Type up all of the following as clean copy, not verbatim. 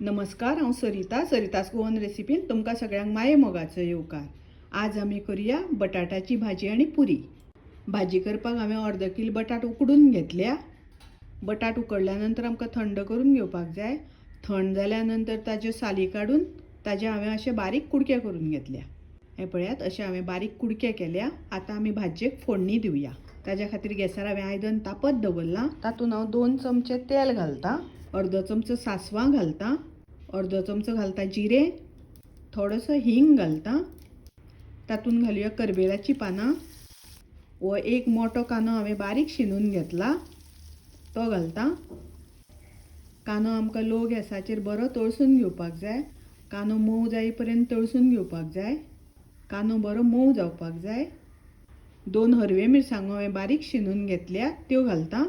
नमस्कार, हांव सरिता. सरितास गोवन रेसिपीन तुमकां सगळ्यांक माये मोगाचो येवकार. आज आमी करुया बटाटाची भाजी आनी पुरी. भाजी करपाक हांवें अर्द कील बटाट उकडून घेतल्या. बटाट उकडल्या नंतर आमकां थंड करून घेवपाक जाय. थंड जाल्या नंतर ताज्यो साली काडून ताजे हांवें अशे बारीक कुडके करून घेतल्या. हें पळयात, अशे हांवें बारीक कुडके केल्या. आतां आमी भाजयेक फोडणी दिवया. ताज्या खातीर गॅसार हांवें आयदन तापत दवरलां. तातूंत हांव 2 चमचे तेल घालतां, अर्दो चमचो सासवां घालतां, अर्दो चमचो घालता जिरें, थोडोसो हिंग घालतां. तातूंत घालुया करबेलाचीं पानां. हो एक मोटो कांदो हांवें बारीक शिनून घेतला तो घालतां. कांदो आमकां लो गॅसाचेर बरो तळसून घेवपाक जाय. कांदो मोव जाय पर्यंत तळसून घेवपाक जाय. कांदो बरो मोव जावपाक जाय. 2 हरव्यो मिरसांगो हांवें बारीक शिनून घेतल्या त्यो घालतां.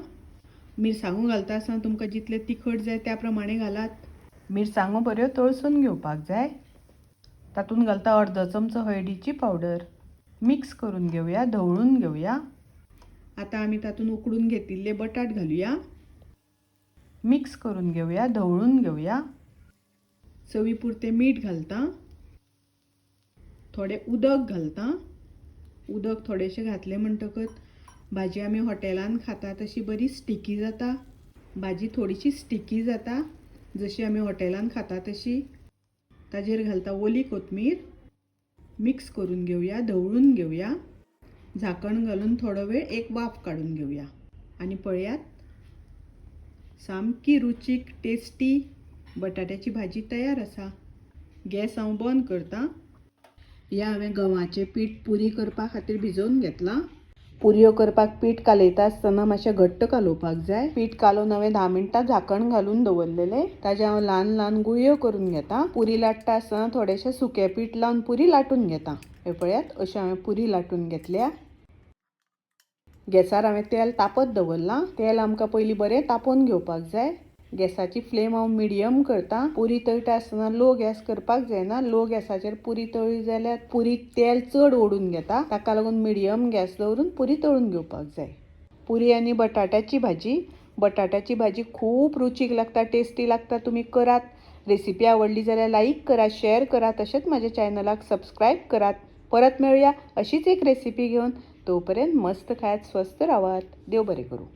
मिरसांगो घालता आसतना तुमकां जितलें तिखट जाय त्या प्रमाणे घालात. मिरसांगो बऱ्यो तळसून घेवपाक जाय. तातूंत घालता अर्दो चमचो हळदीची पावडर. मिक्स करून घेवया, धवळून घेवया. आतां आमी तातूंत उकडून घेतिल्ले बटाट घालुया. मिक्स करून घेवया, धवळून घेवया. चवी पुरतें मीठ घालता, थोडें उदक घालता. उदक थोडेशें घातलें म्हणटकच भाजी आमी हॉटेलान खाता तशी बरी स्टिकी जाता. भाजी थोडीशी स्टिकी जाता जशी आमी हॉटेलान खाता तशी. ताजेर घालता ओली कोथमीर. मिक्स करून घेवया, धवळून घेवया. झाकण घालून थोडो वेळ एक वाफ काडून घेवया. आनी पळयात, सामकी रुचीक टेस्टी बटाट्याची भाजी तयार आसा. गॅस हांव बंद करता. ह्या हांवें गंवाचें पीठ पुरी करपा खातीर भिजोवन घेतलां. पुरयो करपाक पीठ कालयता आसतना मातशें घट्ट कालोवपाक जाय. पीठ कालोवन हांवें 10 मिनटां झाकण घालून दवरलेलें. ताजें हांव ल्हान ल्हान गुळयो करून घेता. पुरी लाट्टा आसतना थोडेशें सुकें पीठ लावन पुरी लाटून घेता. हें पळयात, अशें हांवें पुरी लाटून घेतल्या. गॅसार हांवें तेल तापत दवरलां. तेल आमकां पयलीं बरें तापोवन घेवपाक जाय. गॅसाची फ्लेम हांव मिडियम करता. पुरी तळटा आसतना लो गॅस करपाक जायना. लो गॅसाचेर पुरी तळ्ळी जाल्यार पुरी तेल चड ओडून घेता. ताका लागून मिडियम गॅस दवरून पुरी तळून घेवपाक जाय. पुरी आनी बटाट्याची भाजी. बटाट्याची भाजी खूब रुचीक लागता, टेस्टी लागता. तुमी करात. रेसिपी आवडली जाल्यार लायक करात, शेअर करात, तशेंच म्हज्या चॅनलाक सबस्क्रायब करात. परत मेळुया अशीच एक रेसिपी घेवन. तोपर्यंत मस्त खायात, स्वस्थ रावात. देव बरें करूं.